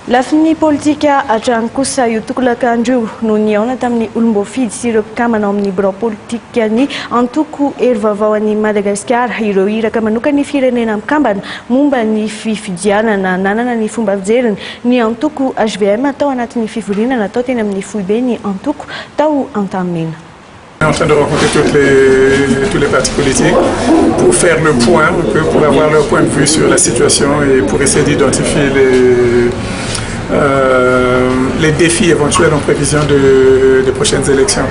Lafiny politika hatrany kosa io tolakandro io no nihaona tamin'ny olom-boafidy sy ireo mpikambana ao amin'ny birao politikan'ny antoko Hery Vaovao an'i Madagasikara ireo iraka manokan'ny Firenena Mikambana momba ny fifidianana. Nanana ny fomba fijeriny ny antoko hvm tao anatin'ny fivoriana natao teny amin'ny foiben'ny antoko tao Antanimena. On est en train de rencontrer toutes les, tous les partis politiques pour faire le point, un peu, pour avoir leur point de vue sur la situation et pour essayer d'identifier les, les défis éventuels en prévision de, des prochaines élections.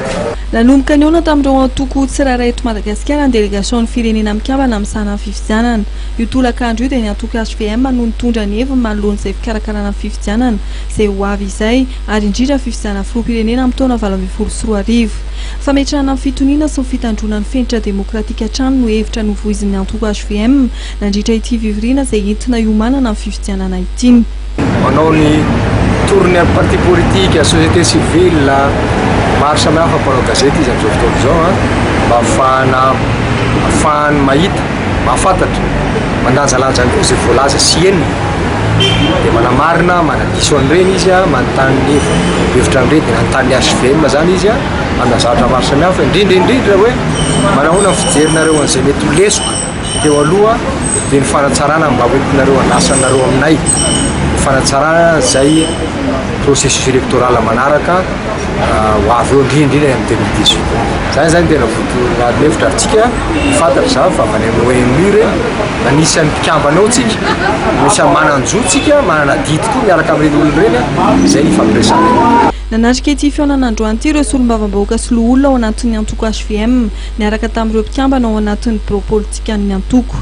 Nanomboka nihaona tamin'ireo antoko tsirairay eto Madagasikara ny delegasion'ny Firenena Mikambana misahana ny fifidianana. Io tolakandro io dia ny antoko hvm no nitondra ny heviny manoloana izay fikarakarana ny fifidianana izay ho avy izay ary indrindra ny fifidianana filoham-pirenena amin'ny taona 2018. Fametrahana ny fitoniana sy ny fitandroana ny fenitra demokratika hatrany no hevitra novoizin'ny antoko hvm nandritra ity fivoriana izay entina hiomanana amin'ny fifidianana ity. Manao ny tour-ny parti politique, société civile, maro samihafa mpanao gazety izy amin'izao fotoana izao mba ahafahana ahafahany mahita, mahafantatra, mandanjalanja ihany koa izay voalaza sy henony dia manamarina, manadiso an'ireny izy, manontany ny hevitra an'ireny dia nanontany ny HVM izany izy amina zavatra maro samihafa indrindra indrindra hoe manahoana ny fijerinareo an'izay mety ho lesoka teo aloha dia ny fanatsarana mba hoentinareo andrasanareo aminay ny fanatsarana izay processus électoral manaraka ho avy eo indrindra indrindra amin'ny 2018. Zany zany tena votoatin'ny hevitra ary tsika fantatra zany fa avy any amin'ny ONU ireny, anisan'ny mpikambana ao tsika, anisan'ny manan-jo tsika, manana adidy koa miaraka amin'ireny olona ireny, izay ny ifampiresahana. Nanatrika ity fihaonana androany ity ireo solombavambahoaka sy loholona ao anatin'ny antoko hvm, niaraka tamin'ireo mpikambana ao anatin'ny birao politikan'ny antoko.